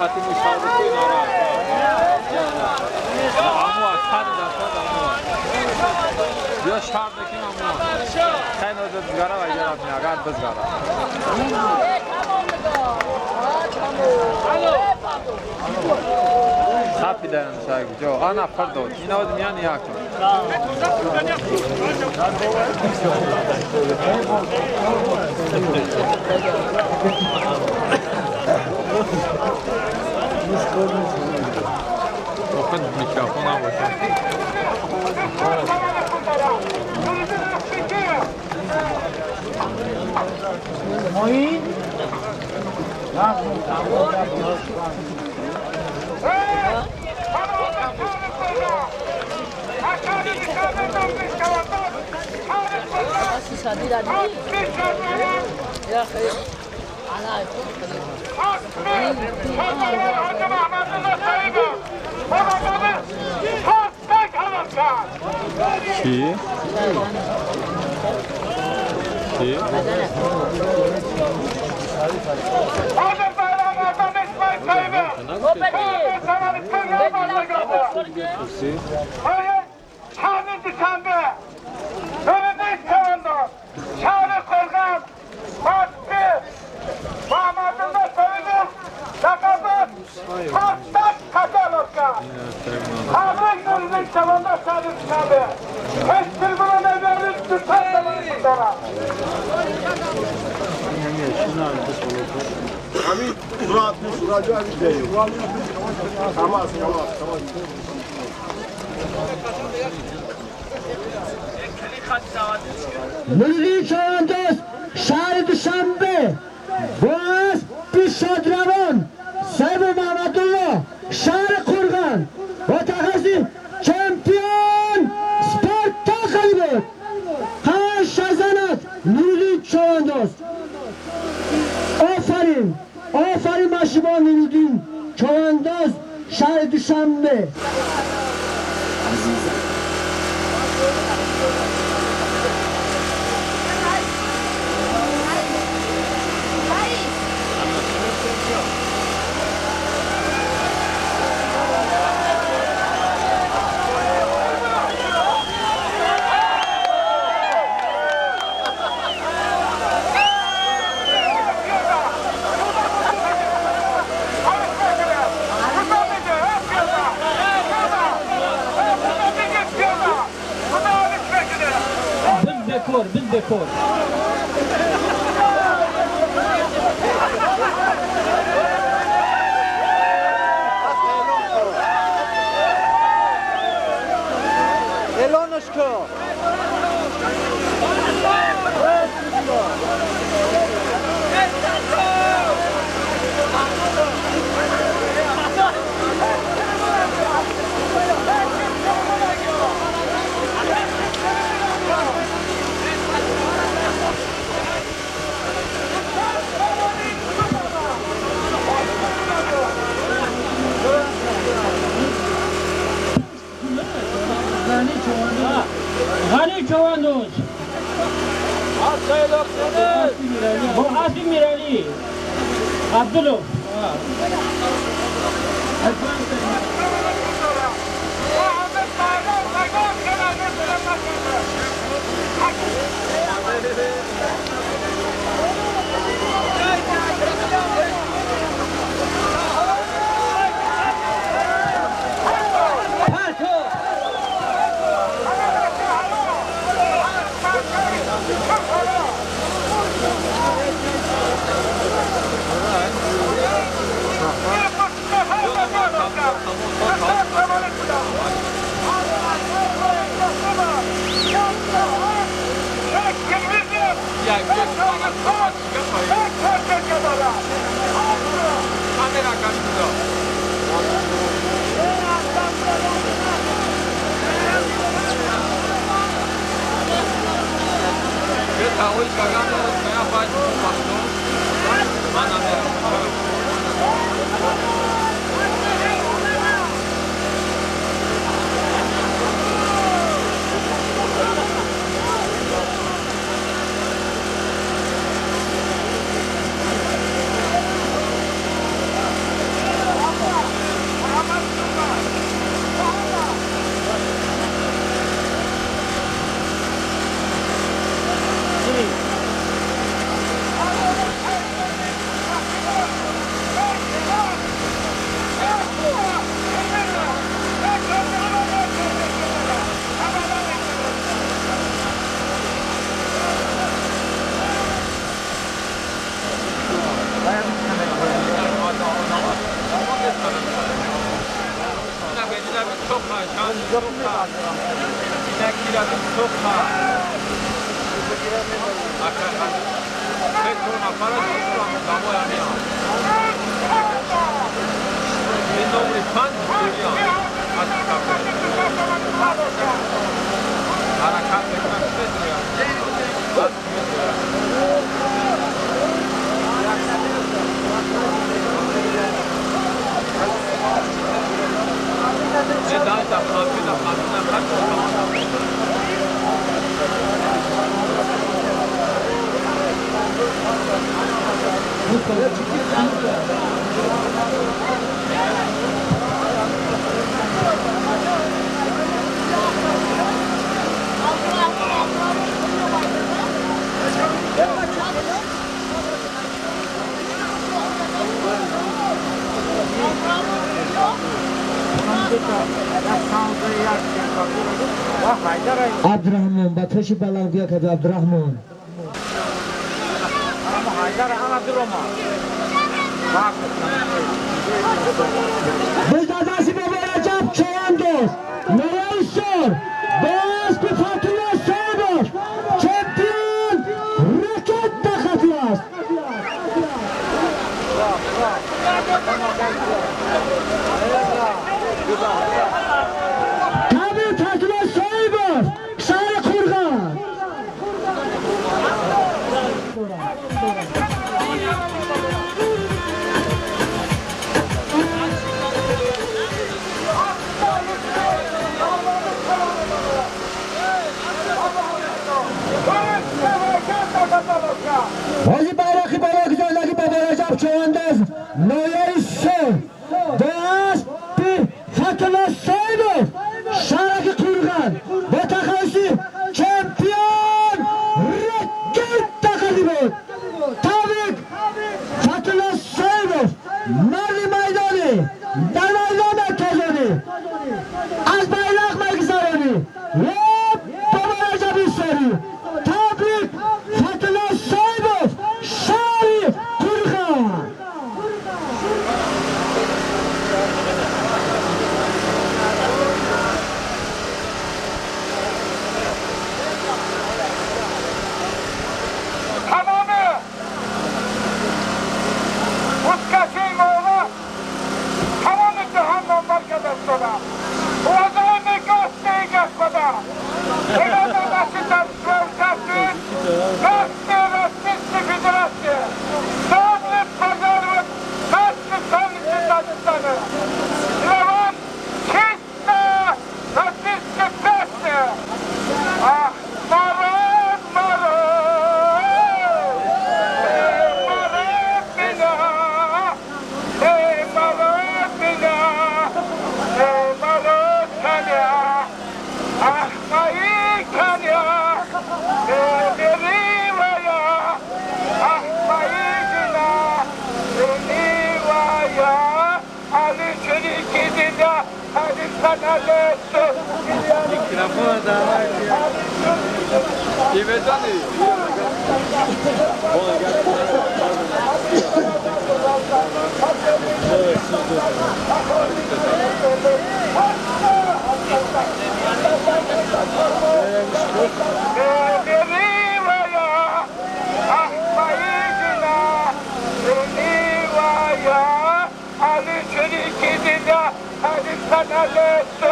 хати мушаврку инора. Аму сад дарсад аму. Биё шарт мекунем аму. Хай нозад бизгара ва иҷарат ми агар бизгара. Хапидан шаг ҷо ана фардод. Ина оз миён як. Охир микрофон набошад. Чӣ? Чӣ? Нуриддин Чавандоз шаҳри Душанбе бо аспи шодравон Сайбу Маҳмадулло шаҳри Қурғон бо тахаллуси чемпион Спартак буд. Қашазанат Нуриддин Чавандоз. Офарин, офарин ба шумо Нуриддин Чавандоз шаҳри Душанбе. بالديكور غنی چواندوز با اسب میرعلی عبدالله. Абдурахмон ба пеши баландгӯя кард. Абдурахмон Бездадаси Бобо Раҷаб Човандоз ноҳияи Ҳисор бо аспи Фатулло Соибов чемпион ракет тахати аст. Табрик Фатулло Соибов, шаҳри Қурғон. Ҳоҷи байрақи боло гузоштаги Бобо Раҷаб Човандоз ноҳияи Ҳисор бо аспи Фатулло Соибов шаҳраки Қурғон бо тахаллуси чемпион ракет тахалли буд. Табрик Фатулло Соибов, марди майдонӣ, дар майдон метозонӣ, аз байрақ мегузаронӣ ва Бобо Раҷаби Ҳисорӣ. Табрик Фатулло Соибов, шаҳри Қурғон. تمام بزکشی مولا تمام جهان نامبر کرده شده وضع نگاه نگاه شده إلى Ах, марат, марат, марат меня, эй, марат меня, эй, марат коня, ах, мои коня, ленивая, ах, мои жена, ленивая, али чирики дня, али каналеты. Микрофон давай. Ленивая, ах, мои жена, ленивая, али чирики дня, али каналеты.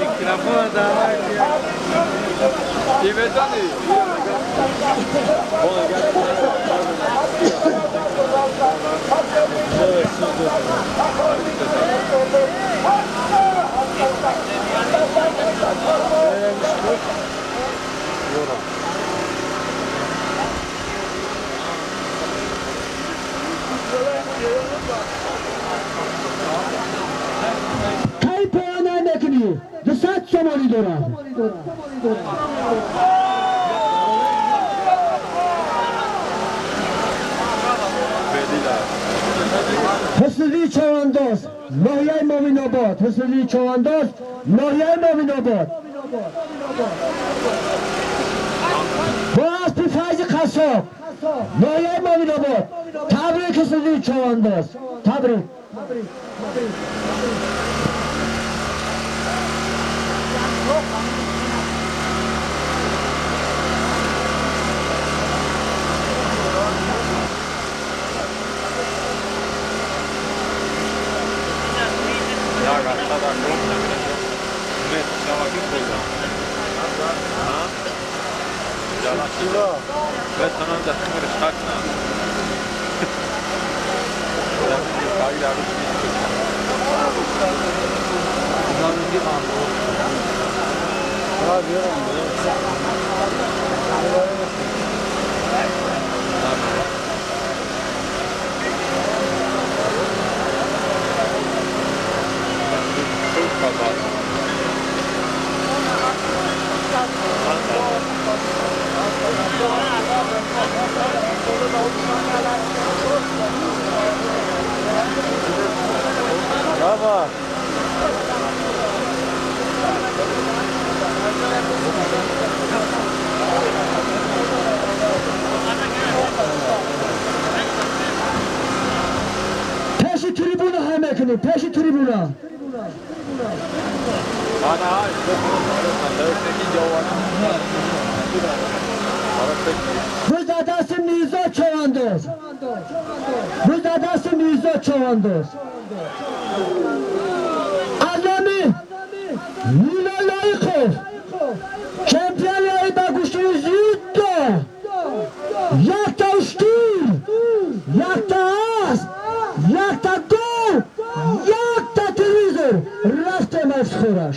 Микрофон давай. Кай поён намекунӣ? 200 сомонӣ дорад. Ҳуснуллии Чавандоз, ноҳияи Моминобод. Ҳуснуллии Чавандоз, ноҳияи Моминобод бо аспи Файзи Қассоб, ноҳияи Моминобод. Табрик, Ҳуснуллии Чавандоз, табрик. Пеши трибуна ҳам мекунӣ, пеши трибуна. Буз дар дасти Мирзо Човандоз. Буз дар дасти Мирзо Човандоз. Аз номи Мила Лоиқов, чемпиони ба гӯштини зудда, якта уштур, якта асп, якта гол, якта телевизор рафтем ифтихораш.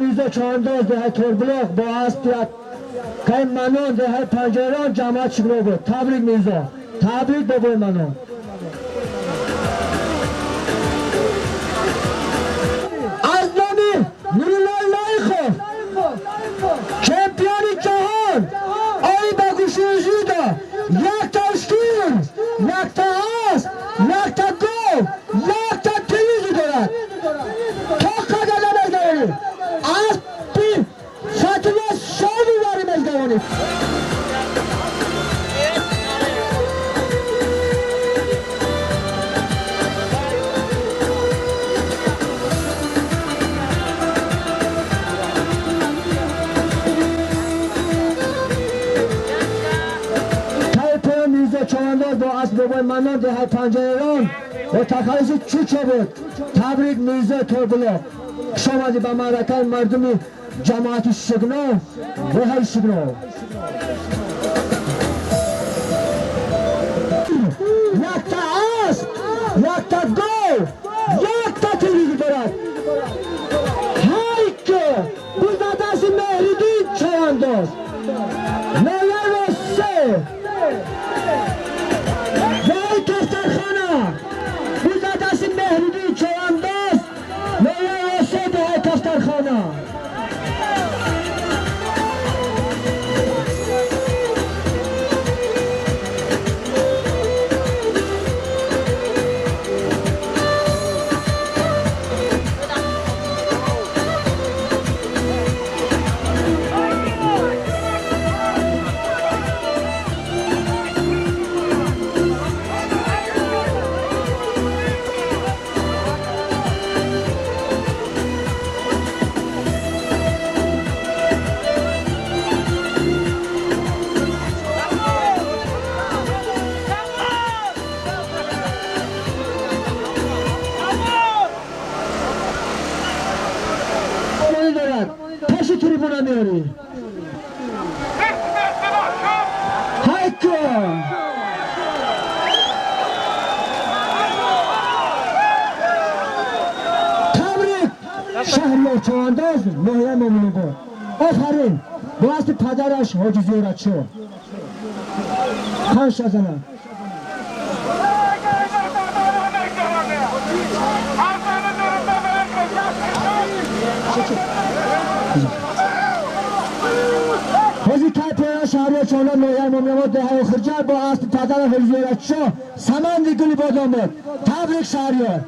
Мирзо Човандоз деҳаи Торбулоқ бо аспи кай Манон деҳаи Панҷарон ҷамоат шукро буд. Табрик Мирзо, табрик бобои Манон. Аз номи Нурулло Лоиқов, чемпиони ҷаҳон, ои ба гӯшии зуда, якта уштур, якта асп, якта гов, якта телевизор дорад. То қадар намезанӣ. Аспи Фатима шови вари мезгавонӣ. Тайпои Мирзо Човандоз бо асп бобои Манон деҳаи Панҷаэрон ва тахаллуси Чучо буд. Табрик Мирзо Торбулоқ. Хуш омадӣ ба маъракаи мардуми ҷамоати Шугно, деҳаи Шугно. Якта асп, якта гов, якта телевизор дорад. Ҳайке буз дар дасти Меҳриддин Човандоз. Меъёро се. Деҳаи Кафтархона буз дар дасти Меҳриддин Човандоз. Меъёро се деҳаи Кафтархона. Пеши трибуна меорӣ. Ҳайко! Табрик! Шаҳриёр Човандоз, ноҳияи Моминобод. Офарин! Бо аспи падараш Ҳоҷи Зиёратшоҳ. Панҷ шазана. Ҳозир кай поян шаҳриёр чола ноҳияи Мӯминобод, деҳаи Хурҷар бо аспи падара Ҳирзиёратшоҳ Саманди Гули Бодом буд. Табрик, Шаҳриёр!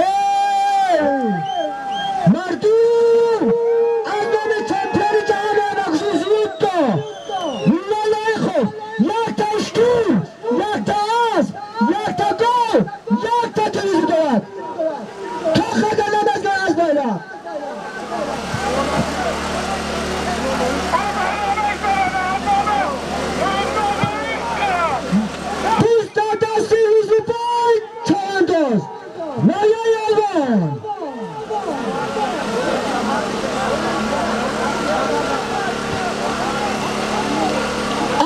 Эй мардум, аз номи чемпиони ҷаҳон Абакуши Зиёдто Лолайхов якта уштур, якта асп, якта гов, якта телевизор дорад. То хазанад аз байрақ. Пуста дасти Рӯзибой Чавандоз, ноҳияи Алвон.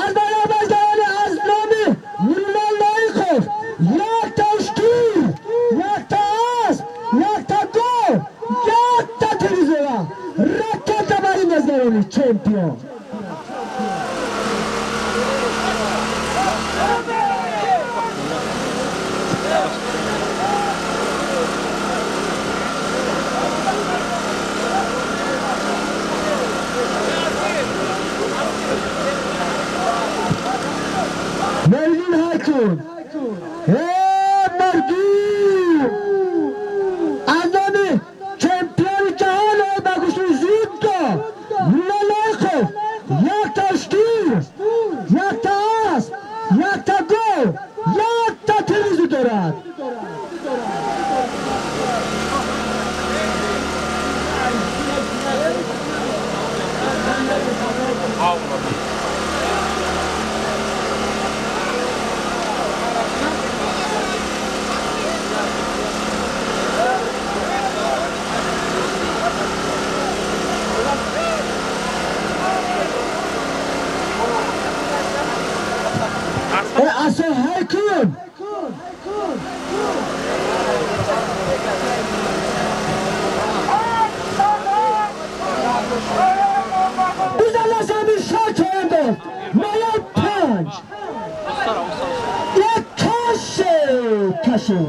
Аз байрақ баздарони аз номи Нурулло Лоиқов якта уштур, якта асп, якта гов, якта телевизора. Ракета бар ин назгарони чемпион. Мерлин Ҳайкун. Э мардум! Аз номи чемпиони ҷаҳон Абакуши Зиёдто Лолайхов якта уштур, якта асп, якта гов, якта телевизор дорад. Э асо ҳайкун! Бизан зами шоҳ чавандоз, ноҳияи Панҷ. Як каше каше.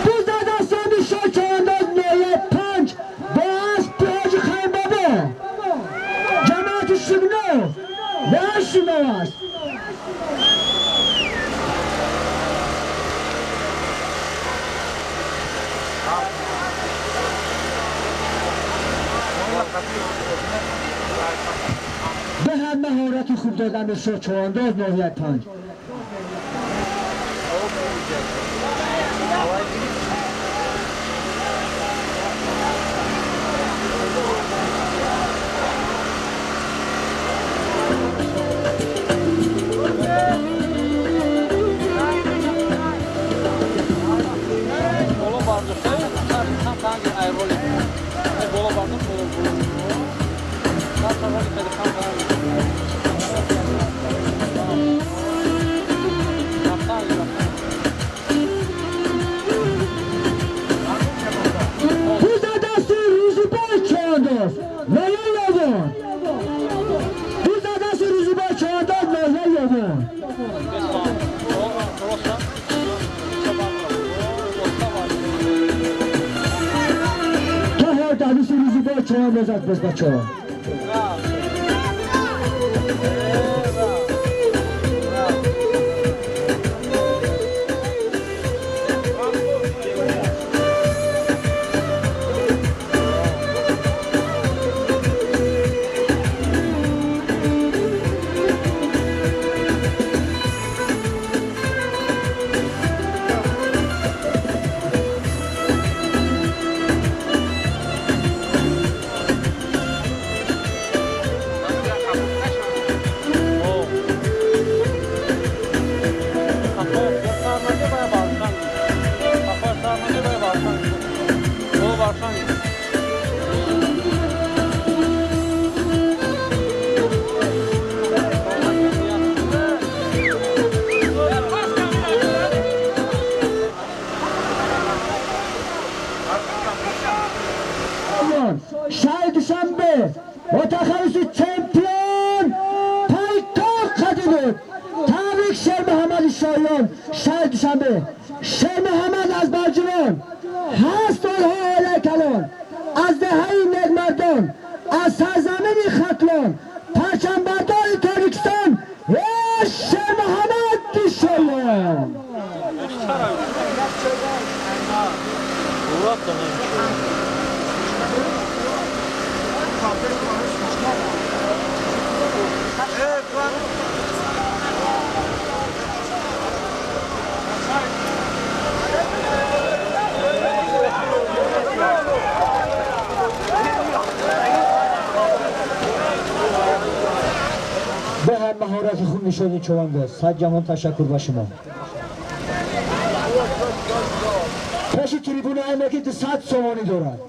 Бизан зами шоҳ чавандоз, ноҳияи Панҷ бо аспи Ҳоҷи Хаймбобо. Ҷамоати Шигно ва аст. به هم مهارت خوب دادن به شاه چوانداز ناحیه پنج. Боло бардошта, кам танги айроли. Боло бардошт, боло боло. Кам роли хеле кам танги. Кам танги. Биза дасти Рӯзибой Чавандоз, ноҳияи Ёвон. Биза дасти Рӯзибой Чавандоз, ноҳияи Ёвон. То ҳар дасти Рӯзибой Чавандоз аст, боз бачаҳо. Шолон, шаҳри Душанбе. Шермуҳаммад аз Балҷувон. Ҳаст онҳо оилаи калон, аз деҳаи некмардон, аз сарзамини Хатлон, парчамбардори Тоҷикистон, э Шермуҳаммад Шолон. به هم مهارت خوب نشونی چوانده. صد جهان تشکر با شما. پیش تریبون ایمکی 200 سومانی دارد.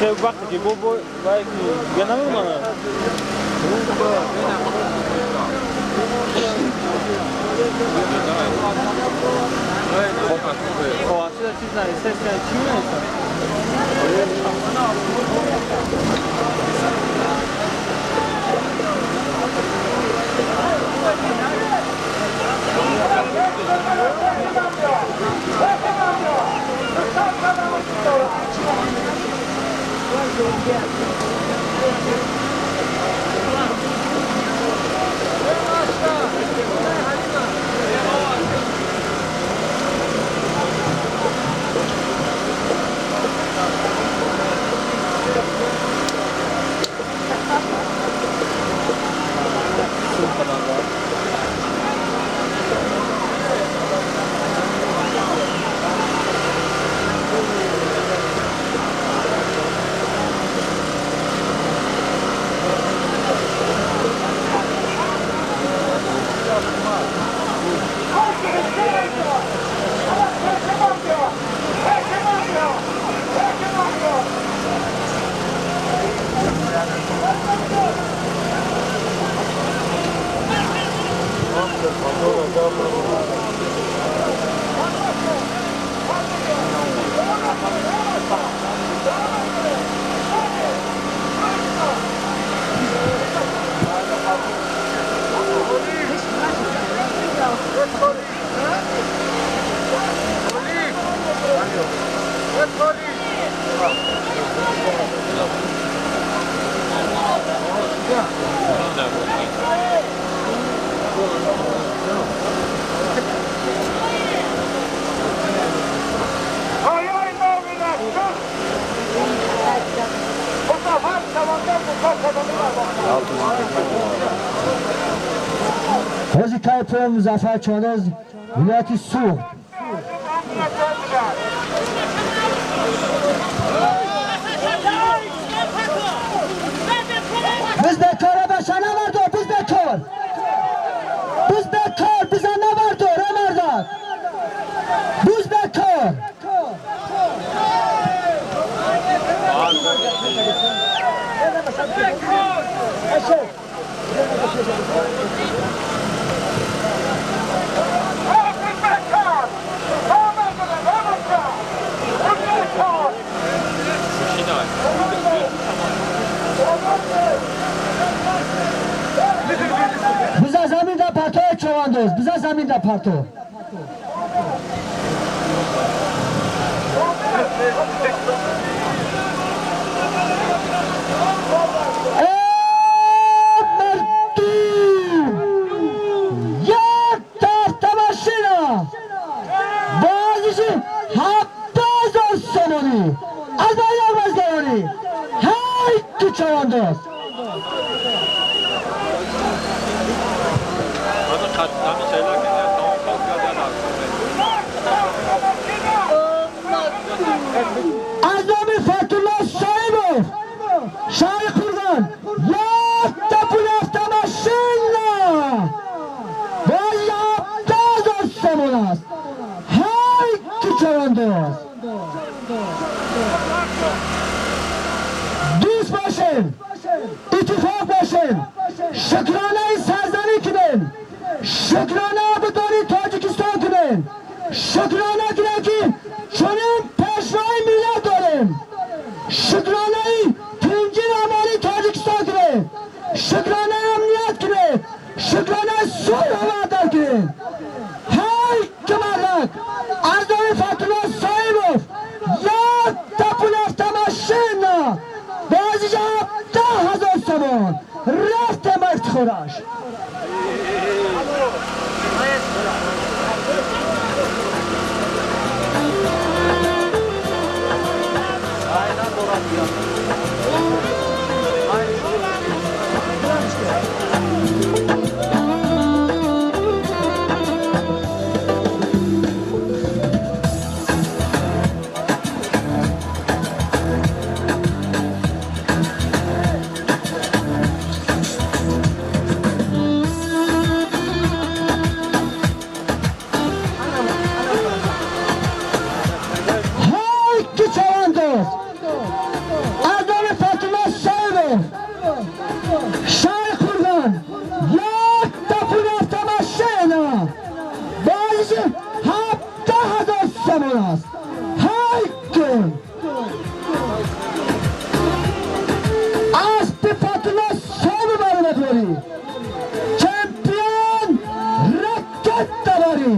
چه وقتی که بابا باید یه نمی‌مونه. خواهش چیز نه، سه چی می‌نویسم؟ Ҳозир кайфо Музаффар Чоноз, вилояти Суғд. Biz bekor başa ne vardı? Biz bekor. Biz bekor bize ne vardı? Ramazan. Biz bekor. Bize زمین da parto çoğandoz. Bize زمین da parto. یک تخت ماشینا بازیشی 70,000 سومانی از باید بازداری های تو چوانداز. از نام فتح‌الله صاحبов شهر قرغان یک تا پول ماشینا باز 70,000 سومان است. های تو چوانداز. دوست باشیم، اتفاق باشیم. бошем, шукронаи сарзамин кунем, шукрона ободонии Тоҷикистон кунем, шукрона кунем, ки чунин пешвои миллат дорем, шукронаи тинҷи амонии Тоҷикистон кунем, шукронаи амният кунем, шукронаи сулҳу ваҳдат кунем. Ҳай кумарак аз номи Фатулло Соибов якта пул автомашина бозиш 17,000 сомон рафтем ба ифтихораш. Ҳай ки чавандоз аз номи Фатулло Соибов шаҳри Қурғон якта пули автомашина бозиши 17,000 сомон аст. Ҳай кун аспи Фатулло Соибов баромадворӣ чемпион ракетаварӣ.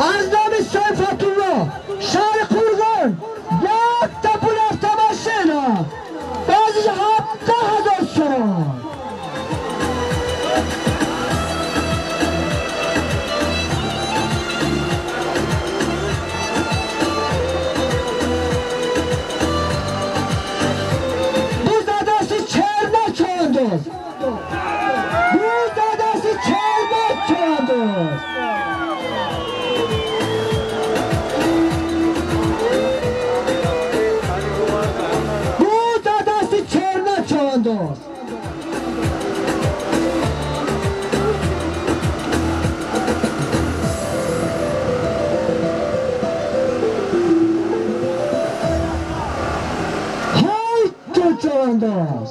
Аз номи Соиб Фатулло шаҳри Қурғон якта пул автомашина бозиш 17,000 сомон. Бузадасти черна чавандоз, бузадасти черна чавандоз. Бузадасти черна чавандоз. Ҳай ту чавандоз.